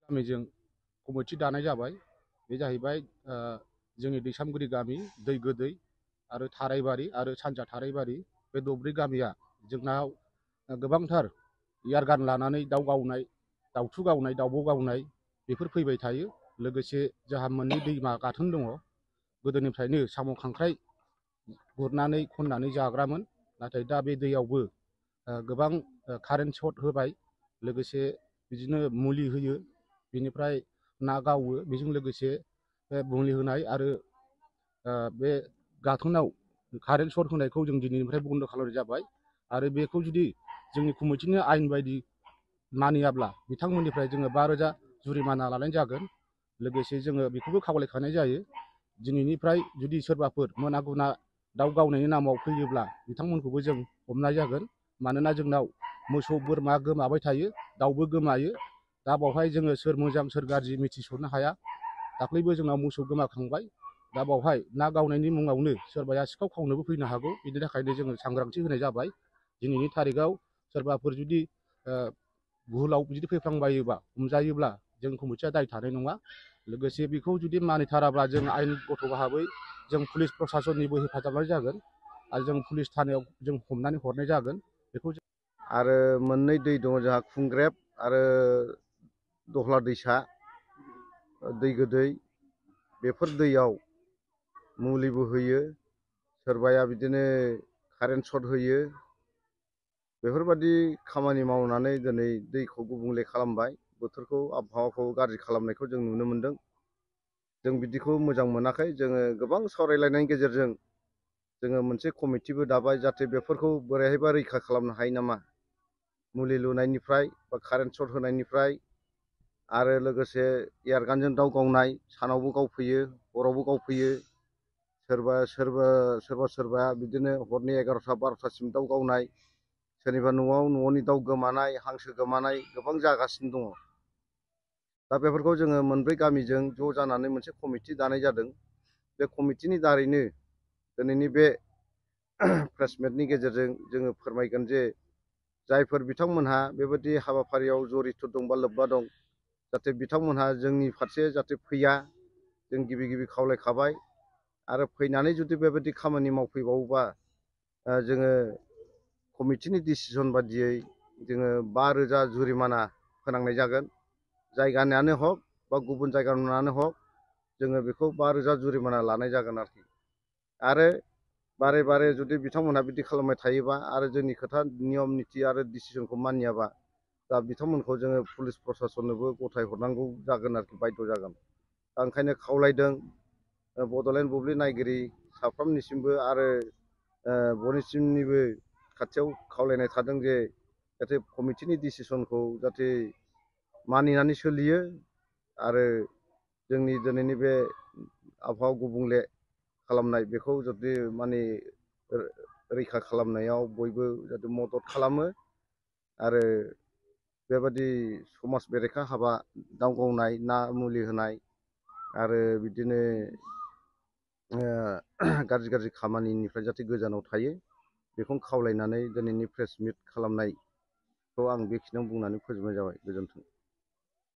गामिजों कमिटि दानाय जाबाय। बे जाहैबाय जोंनि दैसामगुरि गामि, दै गोदै आरो थारायबारि आरो सानजा थारायबारि। बे दब्रै गामिया जोंनाव गोबांथार एयारगान लानानै दाउ गावनाय, दाउथु गावनाय, दाउब' गावनाय बेफोर फैबाय थायो। लोगोसे जोंहा मोननै दैमा गाथोन दङ। गोदोनिफ्रायनो साम' खांख्राइ गुरनानै खननानै जाग्रामोन। नाथाय दा बे दैयावबो गोबां कारेन्ट सर्ट होबाय। लोगोसे बिदिनो मुलि होयो, बिनिफ्राय ना गावो। बेजों लोगोसे मुलि होनाय आरो बे गाथोनाव कारेन्ट सर्ट होनायखौ जों दिनैनिफ्राय बन्द' खालामनाय जाबाय। आरो बेखौ जुदि जोंनि कमिटिनि आयेन बायदि मानियाब्ला बिथांमोननिफ्राय जोङो 5,000 जुरिमाना लानाय जागोन। लोगोसे जोङो बेखौबो खावलायखानाय जायो, दिनैनिफ्राय जुदि सोरबाफोर मोना गुना दाउ गावनायनि नामाव फैयोब्ला बिथांमोनखौबो जों हमनाय जागोन। मानोना जोंनाव मोसौ बोरमा गोमाबाय थायो, दाउबो गोमायो। दा बावहाय जोङो सोर मोजां सोर गाज्रि मिथिस'नो हाया। दाख्लैबो जोंनाव मोसौ गोमाखांबाय। दा बावहाय ना गावनायनि मुङावनो सोरबाया सिखाव खावनोबो फैनो हागौ। बिनि थाखायनो जोङो सांग्रांथि होनाय जाबाय। दिनैनि थारिखआव सोरबाफोर जुदि भुलाव बिदि फैफ्लांबायोबा हमजायोब्ला जों कमिटिया दाय थानाय नङा। लोगोसे बेखौ जुदि मानिथाराब्ला जों आयेन गथ' भाबै जों पुलिस प्रसासननिबो हेफाजाब लानाय जागोन आरो जों पुलिस थानायाव जों हमनानै हरनाय जागोन। बेखौ आरो मोननै दै दङ जोंहा, खुंग्रेब आरो दहला दैसा, दै गोदै। बेफोर दैयाव मुलिबो होयो, सोरबाया बिदिनो कारेन्ट सर्ट होयो। बेफोरबादि खामानि मावनानै दिनै दैखौ गुबुंले खालामबाय, बोथोरखौ आबहावाखौ गाज्रि खालामनायखौ जों नुनो मोन्दों। जों बिदिखौ मोजां मोनाखै। जोङो गोबां सावरायलायनायनि गेजेरजों जोङो मोनसे कमिटिबो दाबाय, जाहाथे बेफोरखौ बोरैहायबा रैखा खालामनो हायो नामा, मुलि लुनायनिफ्राय बा कारेन्ट सर्ट होनायनिफ्राय। आरो लोगोसे एयारगानजों दाउ गावनाय, सानावबो गावफैयो, हरावबो गावफैयो। सोरबा बिदिनो हरनि 11टा 12टासिम दाउ गावनाय, सोरनिबा न'नि दाउ गोमानाय, हांसो गोमानाय गोबां जागासिनो दङ। दा बेफोरखौ जोङो मोनब्रै गामिजों ज' जानानै मोनसे कमिटि दानाय जादों। बे कमिटिनि दारैनो दिनैनि बे प्रेस मिटनि गेजेरजों जोङो फोरमायगोन जे जायफोर बिथांमोनहा बेबायदि हाबाफारियाव जरित' दं बा लोब्बा दं, जाहाथे बिथांमोनहा जोंनि फारसे जाहाथे फैया। जों गिबि खावलायखाबाय। आरो फैनानै जुदि बेबायदि खामानि मावफैबावोबा जोङो कमिटिनि डिसिसन बादियै जोङो 5,000 जुरिमाना फोनांनाय जागोन। जायगानियानो हक बा गुबुन जायगानियानो हक, जोङो बेखौ 5,000 जुरिमाना लानाय जागोन आरोखि। आरो बारे बारे जुदि बिथांमोनहा बिदि खालामबाय थायोबा आरो जोंनि खोथा नियम निथि आरो डिसिसनखौ मानियाबा, दा बिथांमोनखौ जोङो पुलिस प्रसासननोबो गथायहरनांगौ जागोन आरोखि, बायद' जागोन। दा ओंखायनो खावलायदों बड'लेण्ड बुब्लि नायगिरि साफ्रोमनिसिमबो आरो बयनिसिमनिबो खाथियाव खावलायनाय थादों जे जाहाथे कमिटिनि डिसिसनखौ जाहाथे मानिनानै सोलियो। आरो जोंनि दिनैनि बे आबहावा गुबुंले खालामनाय बेखौ जुदि माने रैखा खालामनायाव बयबो जाहाथे मदद खालामो। आरो बेबादि समाज बेरेखा हाबा, दाउ गावनाय, ना मुलि होनाय आरो बिदिनो गाज्रि खामानिनिफ्राय जाहाथे गोजानाव थायो, बेखौनो खावलायनानै दिनैनि प्रेस मिट खालामनायखौ आं बेखिनियाव बुंनानै फोजोबनाय जाबाय। गोजोन्थों।